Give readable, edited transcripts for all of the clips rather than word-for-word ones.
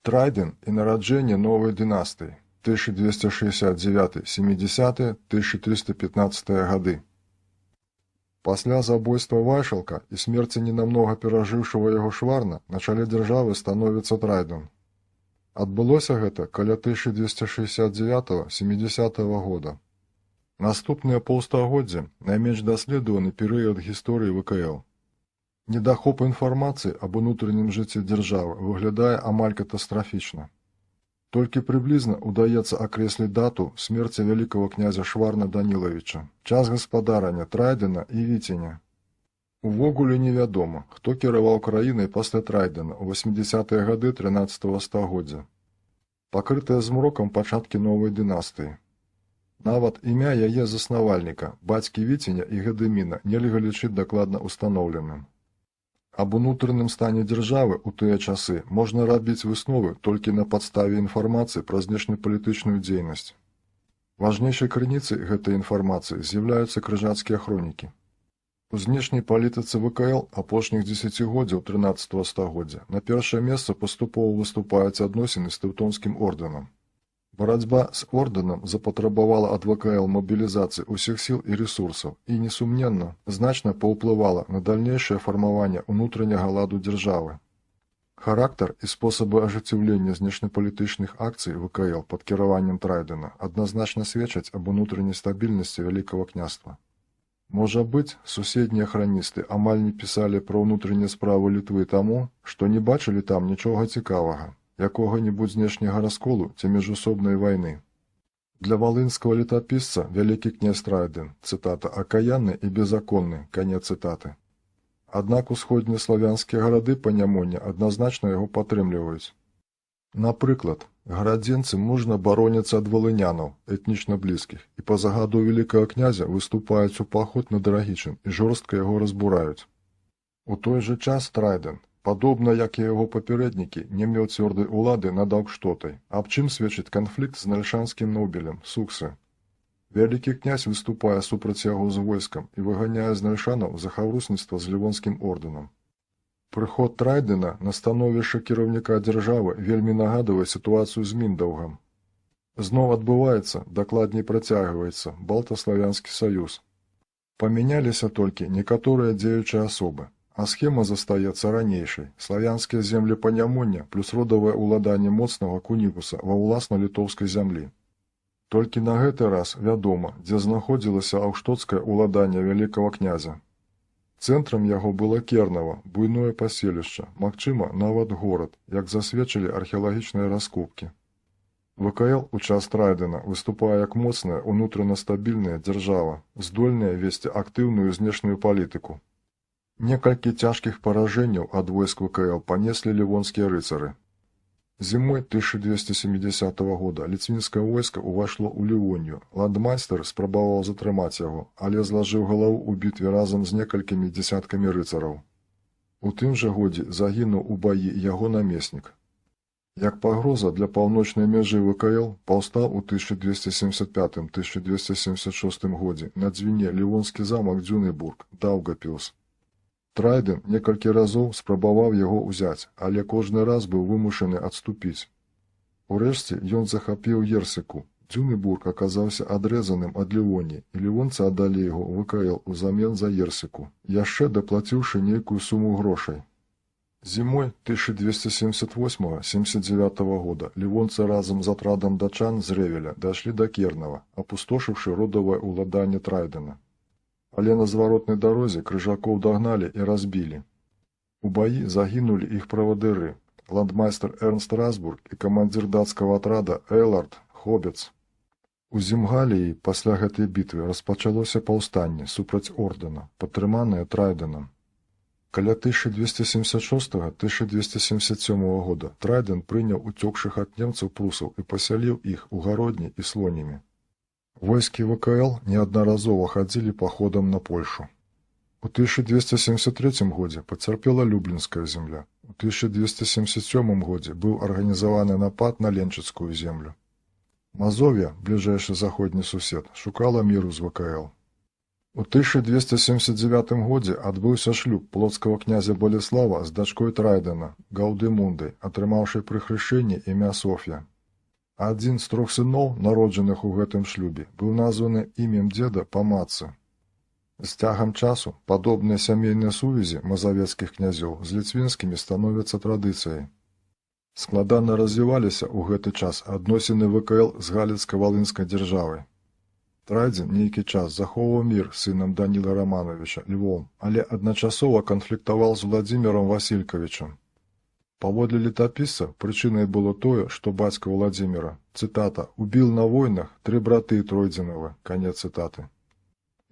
Трайдэн і нараджэнне новай дынастыі, 1269-70, 1315 гады. Пасля забойства Вайшалка і смерці ненамнога перажыўшага яго Шварна на чале дзяржавы становіцца Трайдэн. Адбылося гэта каля 1269-70 года. Наступныя паўстагоддзя — найменш даследаваны перыяд гісторыі ВКЛ. Недахоп інфармацыі аб унутраным жыцці дзяржавы выглядае амаль катастрафічна. Толькі прыблізна ўдаецца акрэсліць дату смерці вялікага князя Шварна Данілавіча, час гаспадарання Трайдэна і Віценя. Увогуле невядома, хто кіраваў краінай пасля Трайдэна ў 80-тыя гады 13 стагоддзя. Пакрытыя змрокам пачаткі новай дынастыі. Нават імя яе заснавальніка, бацькі Віценя і Гедыміна, нельга лічыць дакладна устаноўленым. Аб унутраным стане дзяржавы ў тыя часы можна рабіць высновы толькі на падставе інфармацыі пра знешнепалітычную дзейнасць. Важнейшай крыніцай гэтай інфармацыі з'яўляюцца крыжацкія хронікі. У знешняй палітыцы ВКЛ апошніх дзесяцігоддзяў 13 стагоддзя на першае месца паступова выступаюць адносіны з Тэўтонскім ордэнам. Барацьба з ордэнам запатрабавала ад ВКЛ мабілізацыі ўсіх сіл і рэсурсаў і, несумненна, значна паўплывала на дальнейшае фармаванне ўнутранняга ладу дзяржавы. Характар і спосабы ажыццяўлення знешнепалітычных акцый ВКЛ пад кіраваннем Трайдэна адназначна сведчаць аб унутранняй стабільнасці Вялікага Княства. Можа быць, суседнія храністы амаль не пісалі пра ўнутраныя справы Літвы таму, што не бачылі там нічога цікавага, якога-небудзь знешняга расколу ці міжусобнай вайны. Для валынскага летапісца вялікі князь Трайдэн, цытата, «акаянны і беззаконны», канец цытаты. Аднак усходнія славянскія гарады Панямоння адназначна яго падтрымліваюць. Напрыклад, гарадзенцы мужна бароняцца ад валынянаў, этнічна блізкіх, і па загаду вялікага князя выступаюць у паход на Дарагічын і жорстка яго разбураюць. У той жа час Трайдэн, падобна як і яго папярэднікі, не меў цвёрдай улады над Аўкштотай, аб чым сведчыць канфлікт з нальшанскім нобелем Суксы. Вялікі князь выступае супраць яго з войскам і выганяе з нальшанаў за хаўрусніцтва з Лівонскім ордэнам. Прыход Трайдэна на становішча кіраўніка дзяржавы вельмі нагадвае сітуацыю з Міндаўгам. Зноў адбываецца, дакладней, працягваецца балтаславянскі саюз. Памяняліся толькі некаторыя дзеючыя асобы, а схема застаецца ранейшай: славянскія землі Панямоння плюс родавае ўладанне моцнага Кунігуса ва ўласна літоўскай зямлі. Толькі на гэты раз вядома, дзе знаходзілася аўштоцкае ўладанне вялікага князя. Цэнтрам яго было Кернава, буйное паселішча, магчыма, нават горад, як засведчылі археалагічныя раскопкі. ВКЛ у час Трайдэна выступае як моцная, унутрана стабільная дзяржава, здольная весці актыўную знешнюю палітыку. Некалькі цяжкіх паражэнняў ад войск ВКЛ панеслі лівонскія рыцары. Зімой 1270 года ліцвінскае войска ўвайшло ў Лівонію. Ландмайстер спрабаваў затрымаць яго, але злажыў галаву ў бітве разам з некалькімі дзесяткамі рыцараў. У тым жа годзе загінуў у баі яго намеснік. Як пагроза для паўночнай мяжы ВКЛ паўстаў у 1275-1276 годзе на Дзвіне лівонскі замак Дзюнебург, Даўгапілс. Трайдэн некалькі разоў спрабаваў яго ўзяць, але кожны раз быў вымушаны адступіць. Урэшце ён захапіў Ерсыку. Дзюнебург аказаўся адрэзаным ад Лівоніі, і лівонцы аддалі яго ВКЛ узамен за Ерсыку, яшчэ даплаціўшы нейкую суму грошай. Зімой 1278-79 года лівонцы разам з атрадам датчан з Рэвеля дайшлі да Кернава, апустошыўшы родавае ўладанне Трайдэна. Але на зваротнай дарозе крыжакоў дагналі і разбілі. У баі загінулі іх правадыры, ландмайстер Эрнст Расбург і камандзір дацкага атрада Эйлард Хобец. У Земгаліі пасля гэтай бітвы распачалося паўстанне супраць ордэна, падтрыманае Трайдэнам. Каля 1276-1277 года Трайдэн прыняў уцёкшых ад немцаў прусаў і пасяліў іх у Гародні і Слонімі. Войскі ВКЛ неаднаразова хадзілі паходам на Польшу. У 1273 годзе пацярпела Люблінская зямля. У 1277 годзе быў арганізаваны напад на Ленчыцкую землю. Мазов'я, бліжэйшы заходні сусед, шукала міру з ВКЛ. У 1279 годзе адбыўся шлюб полацкага князя Балеслава з дачкой Трайдэна, Гаўдымундай, атрымаўшай пры хрышчэнні імя Соф'я. Адзін з трох сыноў, народжаных у гэтым шлюбе, быў названы імем дзеда па матцы. З цягам часу падобныя сямейныя сувязі мазавецкіх князёў з ліцвінскімі становяцца традыцыяй. Складана развіваліся ў гэты час адносіны ВКЛ з Галіцка-Валынскай дзяржавай. Трайдзен нейкі час захоўваў мір з сынам Даніла Раманавіча, Львом, але адначасова канфліктаваў з Уладзімірам Васількавічам. Паводле летапісца, прычынай было тое, што бацька Уладзіміра, цытата, «убил на войнах тры браты Тройдзенавы», канец цытаты.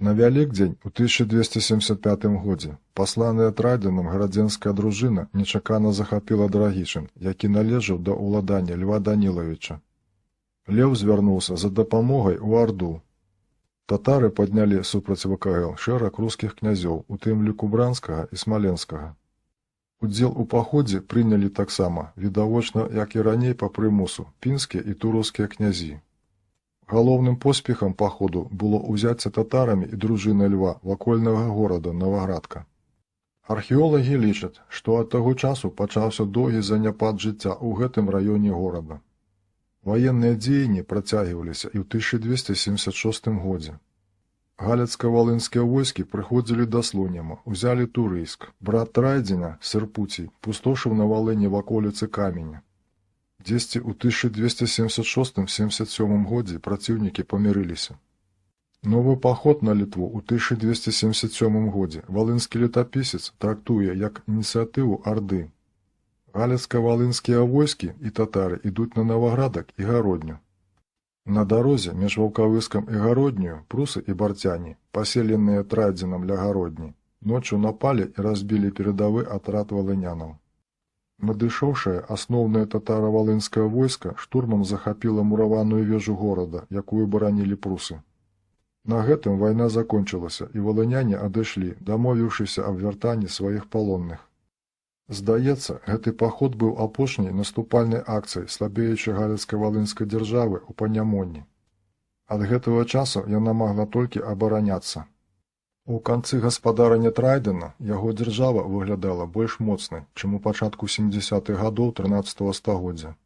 На Вялікдзень у 1275 годзе пасланая Трайдэнам гарадзенская дружына нечакана захапіла Драгічын, які належаў да ўладання Льва Данілавіча. Леў звярнуўся за дапамогай у Арду. Татары паднялі супраць ВКЛ шэраг рускіх князёў, у тым ліку бранскага і смаленскага. Удзел у паходзе прынялі таксама, відавочна, як і раней па прымусу, пінскія і тураўскія князі. Галоўным поспехам паходу было ўзяцце татарамі і дружынай Льва вакольнага горада Наваградка. Археолагі лічаць, што ад таго часу пачаўся доўгі заняпад жыцця ў гэтым раёне горада. Ваенныя дзеянні працягваліся і ў 1276 годзе. Галецка-валынскія войскі прыходзілі да Слоніма, узялі Турыйск. Брат Трайдзена, Серпуцій, пустошыў на Валыні ваколіцы Каменя. Дзесьці ў 1276-77 годзе праціўнікі памірыліся. Новы паход на Літву ў 1277 годзе валынскі летапісец трактуе як ініцыятыву Арды. Галецка-валынскія войскі і татары ідуць на Наваградак і Гародню. На дарозе між Ваўкавыскам і Гародняю прусы і барцяне, паселеныя Трайдзенам ля Гародні, ноччу напалі і разбілі перадавы атрад валынянаў. Надышоўшае асноўнае татара-валынскае войска штурмам захапіла мураваную вежу горада, якую баранілі прусы. На гэтым вайна закончылася, і валыняне адышлі, дамовіўшыся аб вяртанні сваіх палонных. Здаецца, гэты паход быў апошняй наступальнай акцыяй слабеючай Галецка-Валынскай дзяржавы ў Панямонні. Ад гэтага часу яна магла толькі абараняцца. У канцы гаспадарання Трайдэна яго дзяржава выглядала больш моцнай, чым у пачатку 70-х гадоў 13 стагоддзя.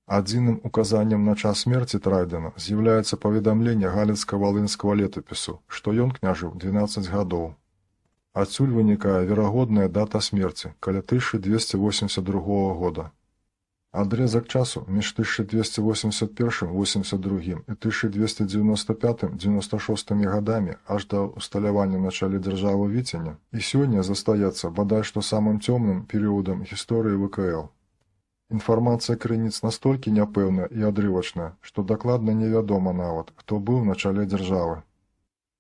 Адзіным указаннем на час смерці Трайдэна з'яўляецца паведамленне галецка-валынскага летапісу, што ён княжыў 12 гадоў. Адсюль вынікае верагодная дата смерці каля 1282 года. Адрэзак часу між 1281-82 і 1295-96 гадамі аж да ўсталявання на чале дзяржавы Віценя і сёння застаецца бадай што самым цёмным перыядам гісторыі ВКЛ. Інфармацыя крыніц настолькі няпэўная і адрывачная, што дакладна невядома нават, хто быў на чале дзяржавы.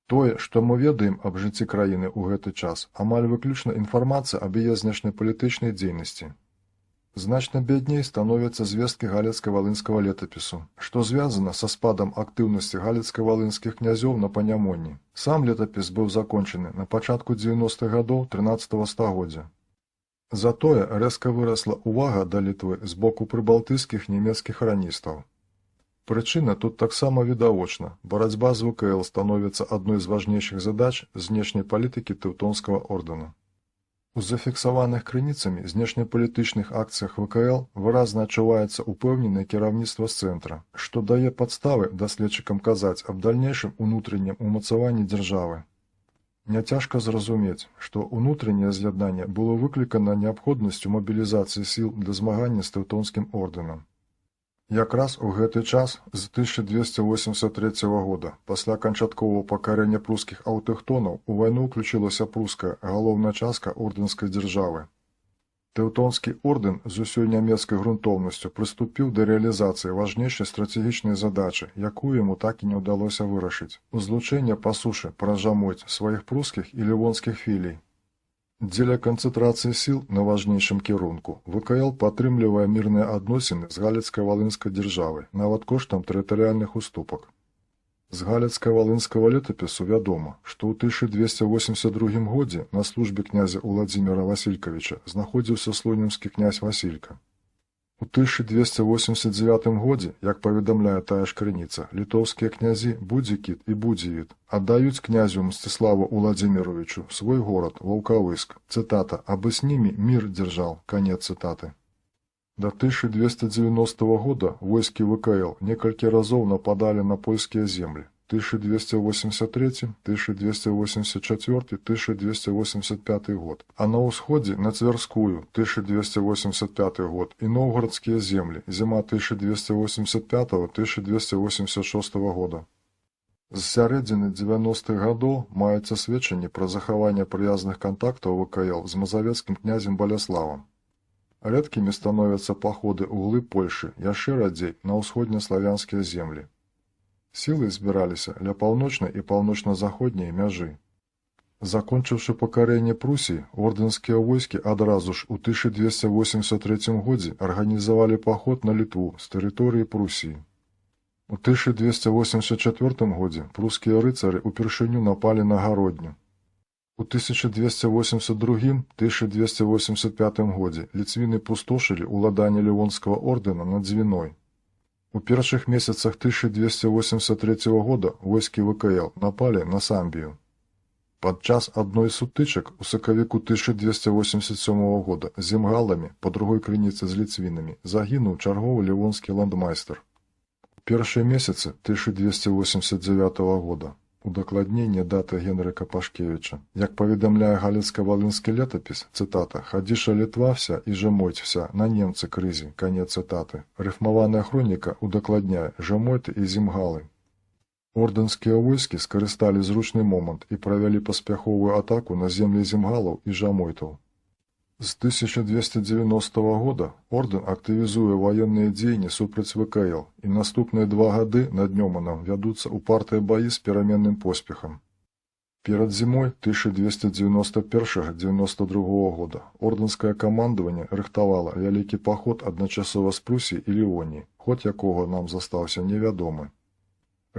Тое, што мы ведаем аб жыцці краіны ў гэты час, амаль выключна інфармацыя аб яе знешнепалітычнай дзейнасці. Значна бядней становяцца звесткі галецка-валынскага летапісу, што звязана са спадам актыўнасці галецка-валынскіх князёў на Панямонні. Сам летапіс быў закончаны на пачатку 90-х гадоў 13 стагоддзя. Затое рэзка вырасла ўвага да Літвы з боку прыбалтыйскіх нямецкіх храністаў. Прычына тут таксама відавочна. Барацьба з ВКЛ становіцца адной з важнейшых задач знешняй палітыкі Тэўтонскага ордэна. У зафіксаваных крыніцамі знешнепалітычных акцыях ВКЛ выразна адчуваецца ўпэўненае кіраўніцтва з цэнтра, што дае падставы даследчыкам казаць аб дальнейшым унутраннім умацаванні дзяржавы. Няцяжка зразумець, што ўнутранняе з'яднанне было выклікана неабходнасцю мабілізацыі сіл для змагання з Тэўтонскім ордэнам. Якраз у гэты час з 1283 года, пасля канчатковага пакарэння прускіх аўтахтонаў, у вайну ўключылася пруская, галоўная частка ордэнскай дзяржавы. Тэўтонскі ордэн з усёй нямецкай грунтоўнасцю прыступіў да рэалізацыі важнейшай стратэгічнай задачы, якую яму так і не ўдалося вырашыць – узлучэнне па сушы праз Жамойць сваіх прускіх і лівонскіх філій. Дзеля канцэнтрацыі сіл на важнейшым кірунку ВКЛ падтрымлівае мірныя адносіны з Галецка-Валынскай дзяржавай, нават коштам тэрытарыяльных уступак. З галецка-валынскага летапісу вядома, што ў 1282 годзе на службе князя Уладзіміра Васількавіча знаходзіўся слонімскі князь Васілька. У У 1289 годзе, як паведамляе тая ж крыніца, літоўскія князі Будзікіт і Будзівіт аддаюць князю Мсціславу Уладзіміровічу свой горад Ваўкавыск, цытата, «абы с ними мир держал», канец цытаты. До 1290 года войскі ВКЛ некалькі разоў нападалі на польскія землі 1283, 1284, 1285 год, а на ўсходзе на Цвярскую 1285 год і ноўгарадскія землі зіма 1285-1286 года. З сярэдзіны 90-х гадоў маюцца сведчанні пра захаванне прыязных кантактаў ВКЛ з мазавецкім князем Баляславам. Рэдкімі становяцца паходы ў глыб Польшы, яшчэ радзей на ўсходнеславянскія землі. Сілы збіраліся ля паўночнай і паўночна-заходняй мяжы. Закончыўшы пакарэнне Прусіі, ордэнскія войскі адразу ж у 1283 годзе арганізавалі паход на Літву з тэрыторыі Прусіі. У 1284 годзе прускія рыцары ўпершыню напалі на Гародню. У 1282-1285 годзе ліцвіны пустошылі ўладанне Лівонскага ордэна над Дзвіной. У першых месяцах 1283 года войскі ВКЛ напалі на Самбію. Падчас адной з сутычак у сакавіку 1287 года з земгаламі, па другой крыніцы з ліцвінамі, загінуў чарговы лівонскі ландмайстар. У першыя месяцы 1289 года, удакладненне даты Генрыка Пашкевіча, як паведамляе галицка-валынскі летапіс, цытата, «Хадзіша Літва вся і Жэмойць вся на немцы крызе», канец цытаты. Рыфмаваная хроніка удакладняе жэмойты і земгалы. Ордэнскія войскі скарысталі зручны момант і правялі паспяховую атаку на землі земгалаў і жамойтаў. З 1290 года ордэн актывізуе ваенныя дзеянні супраць ВКЛ, і наступныя 2 гады над Нёманам вядуцца упартыя баі з пераменным поспехам. Перад зімой 1291-92 года ордэнскае камандаванне рыхтавала вялікі паход адначасова з Прусіі і Лівоніі, ход якога нам застаўся невядомы.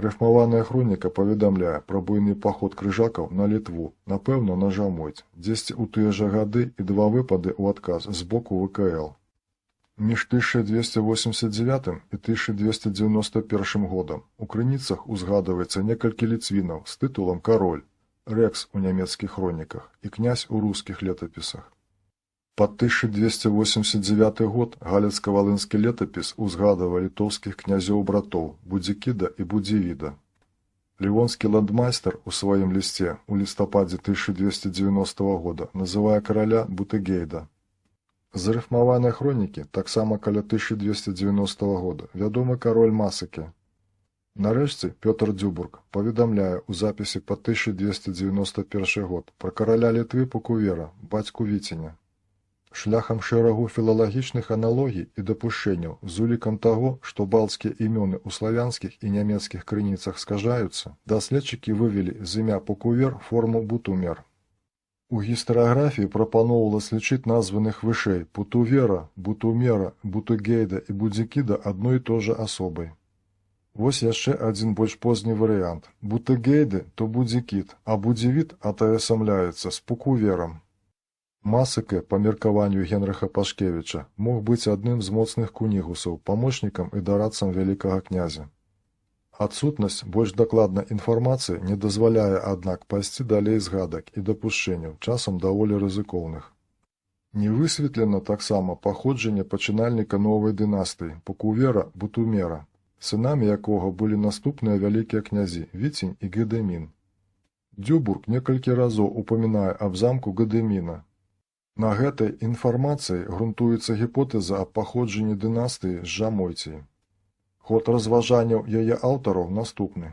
Рэфармаваная хроніка паведамляе пра буйны паход крыжакаў на Літву, напэўна, на Жамойць, дзесьці ў тыя жа гады і два выпады ў адказ з боку ВКЛ. Між 1289 і 1291 годам у крыніцах узгадваецца некалькі ліцвінаў з тытулам кароль, рэкс у нямецкіх хроніках і князь у рускіх летапісах. Па 1289 год галицка-валынскі летапіс узгадвае літоўскіх князёў-братоў Будзікіда і Будзівіда. Лівонскі ландмайстар у сваім лісце ў лістападзе 1290 года называе караля Бутыгейда. З рыфмаванай хронікі, таксама каля 1290 года, вядомы кароль Масыкі. Нарэшце Пётр Дзюбург паведамляе ў запісе па 1291 год пра караля Літвы Пукувера, бацьку Віценя. Шляхам шэрагу філалагічных аналогій і дапушчэнняў з улікам таго, што балцкія імёны ў славянскіх і нямецкіх крыніцах скажаюцца, даследчыкі вывелі з імя Пукувер форму Бутумер. У гістарыяграфіі прапаноўвалася лічыць названых вышэй Путувера, Бутумера, Бутугейда і Будзікіда адной і той жа асобай. Вось яшчэ адзін больш позні варыянт. Бутыгейды то Будзікід, а Будзівід атаясамляецца з Пукуверам. Масыке, па меркаванню Генрыха Пашкевіча, мог быць адным з моцных кунігусаў, памочнікам і дарадцам вялікага князя. Адсутнасць больш дакладнай інфармацыі не дазваляе, аднак, пайсці далей згадак і дапушчэнняў, часам даволі рызыкоўных. Не высветлена таксама паходжанне пачынальніка новай дынастыі Пукувера Бутумера, сынамі якога былі наступныя вялікія князі Віцень і Гедэмін. Дзюбург некалькі разоў упамінае аб замку Гедэміна. На гэтай інфармацыі грунтуецца гіпотэза аб паходжанні дынастыі з Жамойціі. Ход разважанняў яе аўтараў наступны.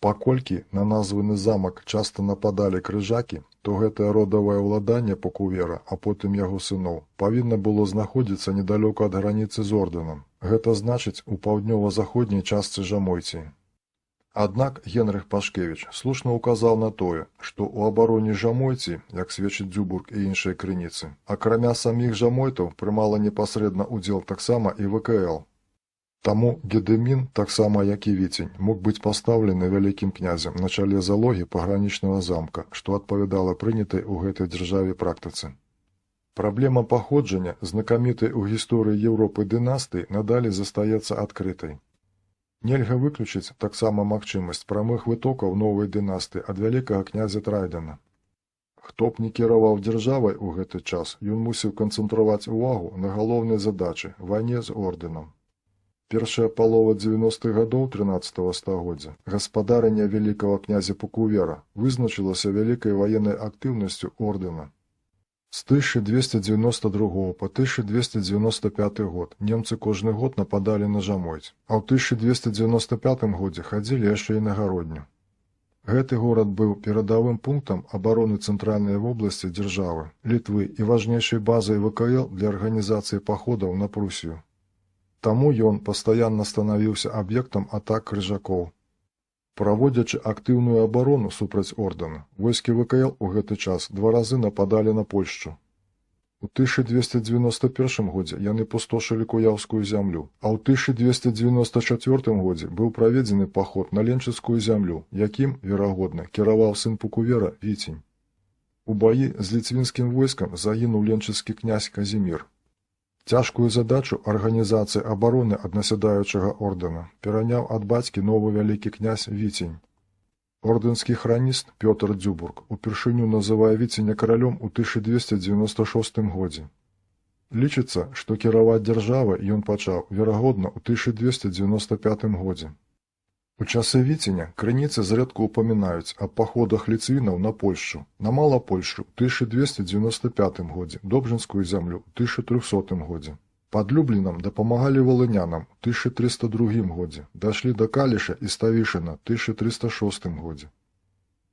Паколькі на названы замак часта нападалі крыжакі, то гэтае родавае ўладанне Пукувера, а потым яго сыноў, павінна было знаходзіцца недалёка ад граніцы з ордэнам, гэта значыць у паўднёва-заходняй частцы Жамойціі. Аднак Генрых Пашкевіч слушна ўказаў на тое, што ў абароне Жамойціі, як сведчыць Дзюбург і іншыя крыніцы, акрамя саміх жамойтаў прымала непасрэдна ўдзел таксама і ВКЛ. Таму Гедэмін, таксама як і Віцень, мог быць пастаўлены вялікім князем на чале залогі пагранічнага замка, што адпавядала прынятай у гэтай дзяржаве практыцы. Праблема паходжання знакамітай у гісторыі Еўропы дынастыі надалей застаецца адкрытай. Нельга выключыць таксама магчымасць прамых вытокаў новай дынастыі ад вялікага князя Трайдана. Хто б ні кіраваў дзяржавай у гэты час, ён мусіў канцэнтраваць увагу на галоўнай задачы – вайне з ордэнам. Першая палова 90-х гадоў 13 стагоддзя гаспадарання вялікага князя Пукувера вызначылася вялікай ваеннай актыўнасцю ордэна. З 1292 по 1295 год немцы кожны год нападалі на Жамойць, а ў 1295 годзе хадзілі яшчэ і на Гародню. Гэты горад быў перадавым пунктам абароны цэнтральнай вобласці дзяржавы, Літвы і важнейшай базай ВКЛ для арганізацыі паходаў на Прусію. Таму ён пастаянна станавіўся аб'ектам атак крыжакоў. Праводзячы актыўную абарону супраць ордэна, войскі ВКЛ у гэты час два разы нападалі на Польшчу. У 1291 годзе яны пустошылі Куяўскую зямлю, а ў 1294 годзе быў праведзены паход на Ленчыцкую зямлю, якім, верагодна, кіраваў сын Пукувера Віцень. У баі з ліцвінскім войскам загінуў ленчыцкі князь Казімір. Цяжкую задачу арганізацыі абароны ад насядаючага ордэна пераняў ад бацькі новы вялікі князь Віцень. Ордэнскі храніст Пётр Дзюбург упершыню называе Віценя каралём у 1296 годзе. Лічыцца, што кіраваць дзяржавай ён пачаў, верагодна, у 1295 годзе. У часы Віценя крыніцы зрэдку ўпамінаюць аб паходах ліцвінаў на Польшчу, на Малапольшчу ў 1295 годзе, Добжынскую зямлю ў 1300 годзе. Пад Люблінам дапамагалі валынянам у 1302 годзе, дайшлі да Каліша і Ставішына ў 1306 годзе.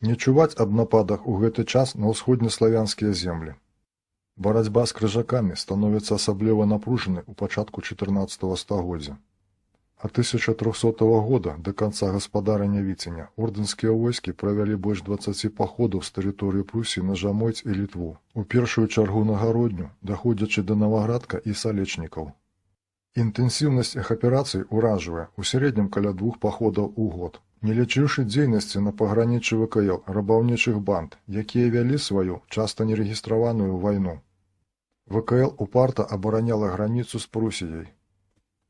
Не чуваць аб нападах у гэты час на ўсходнеславянскія землі. Барацьба з крыжакамі становіцца асабліва напружанай у пачатку 14 стагоддзя. Ад 1300 года да канца гаспадарання Віценя ордэнскія войскі правялі больш 20 паходаў з тэрыторыі Прусіі на Жамойць і Літву, у першую чаргу на Гародню, даходзячы да Наваградка і Салечнікаў. Інтэнсіўнасць іх аперацый уражвае, у сярэднім каля двух паходаў у год, не лічыўшы дзейнасці на паграніччы ВКЛ рабаўнічых банд, якія вялі сваю, часта нерэгістраваную вайну. ВКЛ упарта абараняла граніцу з Прусіяй.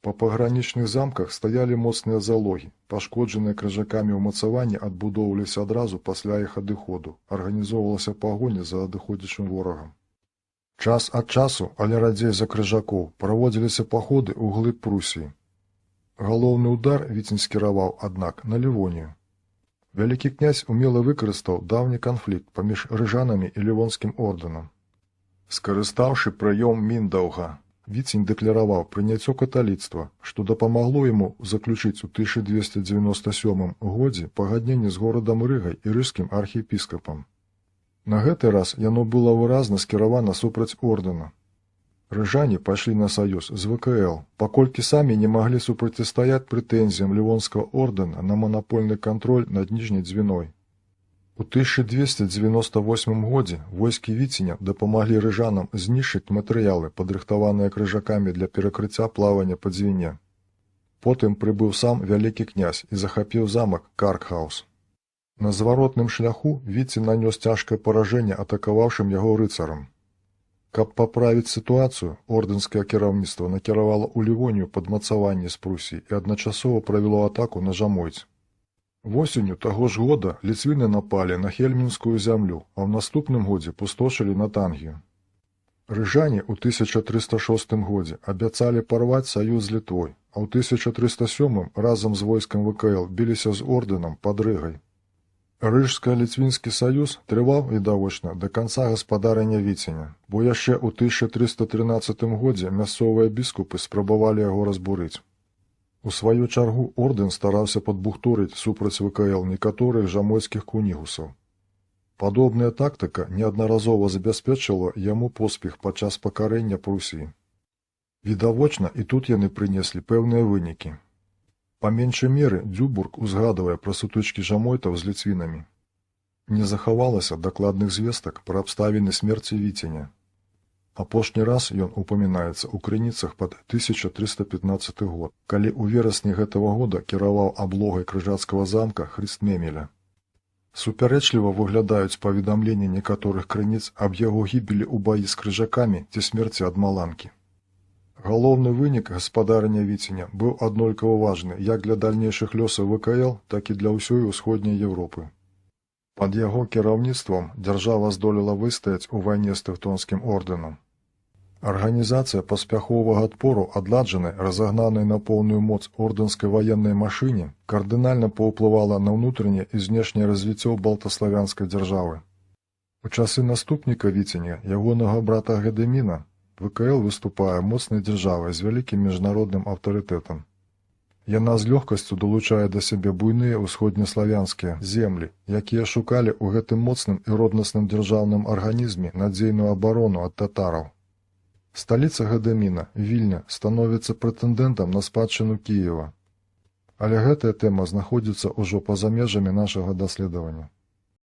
Па пагранічных замках стаялі моцныя залогі, пашкоджаныя крыжакамі ўмацаванні адбудоўваліся адразу пасля іх адыходу, арганізоўвалася пагоня за адыходзячым ворагам. Час ад часу, але радзей за крыжакоў, праводзіліся паходы ў глыб Прусіі. Галоўны ўдар Віцень скіраваў, аднак, на Лівонію. Вялікі князь умела выкарыстаў даўні канфлікт паміж рыжанамі і Лівонскім ордэнам. Скарыстаўшы прыём Міндаўга, Віцень дэклараваў прыняццё каталіцтва, што дапамагло яму заключыць у 1297 годзе пагадненне з горадам Рыгай і рыжскім архіепіскапам. На гэты раз яно было выразна скіравана супраць ордэна. Рыжане пайшлі на саюз з ВКЛ, паколькі самі не маглі супрацьстаяць прэтэнзіям Лівонскага ордэна на манапольны кантроль над Ніжняй Дзвіной. У 1298 годзе войскі Віценя дапамаглі рыжанам знішчыць матэрыялы, падрыхтаваныя крыжакамі для перакрыцця плавання па Дзвіне. Потым прыбыў сам вялікі князь і захапіў замак Каркхаус. На зваротным шляху Віцень нанёс цяжкае паражэнне атакаваўшым яго рыцарам. Каб паправіць сітуацыю, ордэнскае кіраўніцтва накіравала ў Лівонію падмацаванні з Прусіі і адначасова правяло атаку на Жамойць. Восенню таго ж года ліцвіны напалі на Хельмінскую зямлю, а ў наступным годзе пустошылі Натангію. Рыжане ў 1306 годзе абяцалі парваць саюз з Літвой, а ў 1307 разам з войскам ВКЛ біліся з ордэнам пад Рыгай. Рыжска-ліцвінскі саюз трываў, відавочна, да канца гаспадарання Віценя, бо яшчэ ў 1313 годзе мясцовыя біскупы спрабавалі яго разбурыць. У сваю чаргу ордэн стараўся падбухторыць супраць ВКЛ некаторых жамойцкіх кунігусаў. Падобная тактыка неаднаразова забяспечыла яму поспех падчас пакарэння Прусіі. Відавочна, і тут яны прынеслі пэўныя вынікі. Па меншай меры Дзюбург узгадвае пра сутычкі жамойтаў з ліцвінамі. Не захавалася дакладных звестак пра абставіны смерці Віценя. Апошні раз ён упамінаецца ў крыніцах пад 1315 год, калі ў верасні гэтага года кіраваў аблогай крыжацкага замка Хрыстмемеля. Супярэчліва выглядаюць паведамленні некаторых крыніц аб яго гібелі ў баі з крыжакамі ці смерці ад маланкі. Галоўны вынік гаспадарання Віценя быў аднолькава важны як для дальнейшых лёсаў ВКЛ, так і для ўсёй Усходняй Еўропы. Пад яго кіраўніцтвам дзяржава здолела выстаяць у вайне з Тэўтонскім ордэнам. Арганізацыя паспяховага адпору адладжанай, разагнанай на поўную моц ордэнскай ваеннай машыне кардынальна паўплывала на ўнутранае і знешняе развіццё балтаславянскай дзяржавы. У часы наступніка Віценя, ягонага брата Гедыміна, ВКЛ выступае моцнай дзяржавай з вялікім міжнародным аўтарытэтам. Яна з лёгкасцю далучае да сябе буйныя ўсходнеславянскія землі, якія шукалі ў гэтым моцным і роднасным дзяржаўным арганізме надзейную абарону ад татараў. Сталіца Гедыміна, Вільня, становіцца прэтэндэнтам на спадчыну Кіева. Але гэтая тэма знаходзіцца ўжо па-за межамі нашага даследавання.